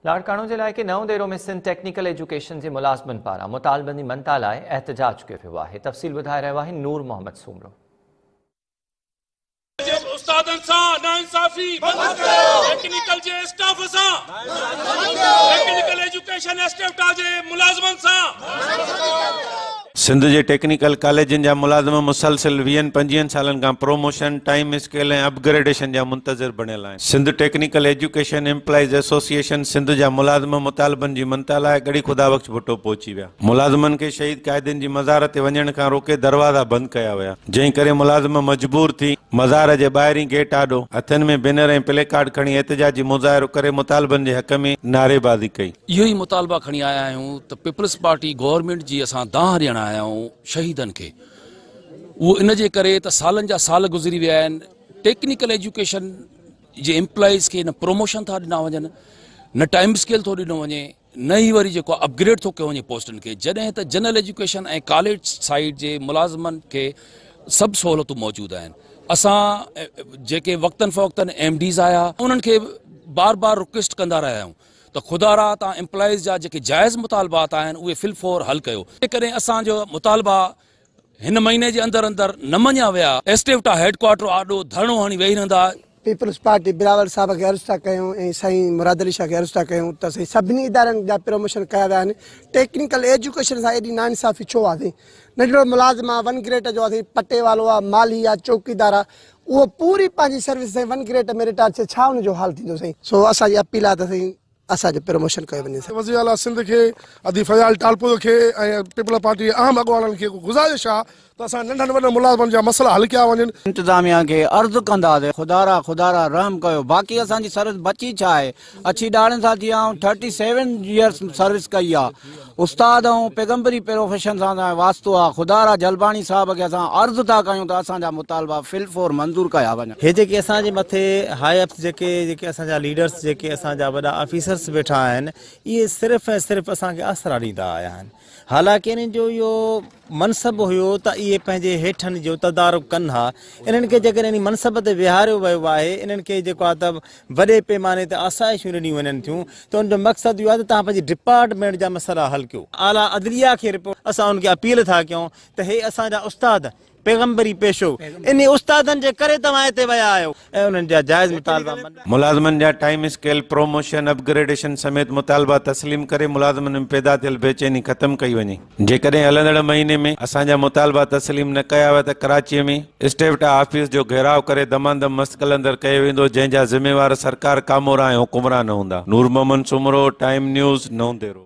لاڙڪاڻو جي علائقي نئون ديرو ۾ سنڌ ٽيڪنيڪل ايجوڪيشن جي ملازمن پاران مطالبن جي مڃتا لاء احتجاج ڪيو ويو آهي. تفصيل ٻڌائي رهيو آهي نور محمد سومرو. جي استادن سان ناانصافي بند ڪيو، ٽيڪنيڪل جي اسٽاف سان ٽيڪنيڪل ايجوڪيشن اسٽيفٽا جي ملازمن سان. سنڌ جي ٽيڪنيڪل ڪاليجن جا ملازم مسلسل ويهن پنجويهن سالن کان promotion, time scale ۽ up gradation جا منتظر بڻيل آهن. Sindh technical education employees association Sindh جا ملازم مطالبن جي مڃتا لاء ڳڙهي خدا بخش ڀٽو پهچي ويا. ملازمن کي شهيد قائدين جي مزار تي وڃڻ کان روڪي دروازا بند ڪيا ويا، جنهن ڪري ملازم مجبور ٿي مزار جي ٻاهرين گيٽ آڏو هٿن ۾ بينر ۽ پلي ڪارڊ کڻي احتجاجي مظاهرو ڪري مطالبن جي حق ۾ نعريبازي ڪئي. اهو ئي مطالبا کڻي آيا آهيون ته پيپلز پارٽي گورنمينٽ جي اسان دانهن ڏيڻ آيا آهيون شهيدن کي اهو ان جي ڪري ته سالن جا سال گذري ويا آهن ٽيڪنيڪل ايجوڪيشن جي امپلائيز کي نه پروموشن ٿا ڏنا وڃن نه ٽائيم اسڪيل ٿو ڏنو وڃي نه ئي وري جيڪو اپگريڊ ٿو ڪيو وڃي پوسٽن کي جڏهن ته جنرل ايجوڪيشن ۽ ڪاليج سائيڊ جي ملازمن کي سڀ سهولتون موجود آهن اسان جيڪي وقتن فوقتن ايم ڊيز آيا انهن کي بار بار رڪويسٽ ڪندا رهيا آهيون ته خدارا توهان امپلائيز جا جيڪي جائز مطالبات آهن اهي في الفور حل ڪيو. جيڪڏهن اسان جو مطالبا هن مهيني جي اندر اندر نه مڃيا ويا ايسٽيوٽا هيڊ ڪوارٽر آڏو ڌرڻو هڻي ويهي رهندا. پيپلز پارٽي بلاول صاحب کي عرض ٿا ڪيون ۽ سائين مراد علي شاهه کي عرض ٿا ڪيون ته سائين سڀني ادارن جا پروموشن ڪيا ويا آهن ٽيڪنيڪل ايجوڪيشن سان ايڏي ناانصافي ڇو آ سائين ننڍڙو ملازم آ ون گريڊ جو آ سائين پٽيوالو آ مالهي آ چوڪيدار آ اهو پوري پنهنجي سروس سائين ون گريڊ ۾ رٽائر ٿئي ڇا ان جو حال ٿيندو سائين سو اسان جي اپيل آ ته سائين اسان جو پروموشن ڪيو وڃي سائين. وزير اعليٰ سنڌ کي ادي فياض ٽالپر کي ۽ پيپلز پارٽي جي اهم اڳواڻن کي گذارش آ ته اسان ننڍن وڏن ملازمن جا مسئلا حل ڪيا وڃن. انتظاميا کي عرض ڪنداسين خدارا خدارا رحم ڪيو باقي اسان جي سروس بچي ڇا آهي اڇي ڏاڙهين سان ٿي آئون ٿرٽي سيون يئرس سروس ڪئي آ استاد ۽ پيغمبري پروفيشن سان اسان جو واسطو آ خدارا جلباڻي صاحب کي اسان عرض ٿا ڪيون ته اسان جا مطالبا في الفور منظور ڪيا وڃن. هي جيڪي اسان جي مٿي هاء اپس جيڪي جيڪي اسان جا ليڊرس جيڪي اسان جا وڏا آفيسرس ويٺا آهن اهي صرف ۽ صرف اسان کي آسرا ڏيندا آيا آهن حالانڪه انهن جو اهو منصب هيو ته اهي پنهنجي هيٺن جو تدارڪ ڪن ها. انهن کي جيڪڏهن انهي منصب تي ويهاريو ويو آهي، انهن کي جيڪو آهي ته وڏي پيماني تي آسائشون ڏنيون وڃن ٿيون ته ان جو مقصد اهو آهي ته توهان پنهنجي ڊپارٽمينٽ جا مسئلا حل ڪيو. اعليٰ عدليه کي رپورٽ اسان انهن کي اپيل ٿا ڪيون ته هي اسان جا استاد پيغمبري پيشو انهي استادن جي ڪري توهان هتي ويا آهيو ۽ انهن جا جائز مطالبا مڃيا. ملازمن جا time scale, promotion, up gradation سميت مطالبا تسليم ڪري ملازمن ۾ پيدا ٿيل بيچيني ختم ڪئي وڃي. جيڪڏهن هلندڙ مهيني ۾ اسان جا مطالبا تسليم نه ڪيا ويا ته ڪراچي ۾ اسٽيوٽا آفيس جو گهيراء ڪري دمادم مست قلندر ڪيو ويندو جنهن جا ذميوار سرڪار، ڪامورا ۽ حڪمران هوندا. نور محمد سومرو، ٽائيم نيوز، نئون ديرو.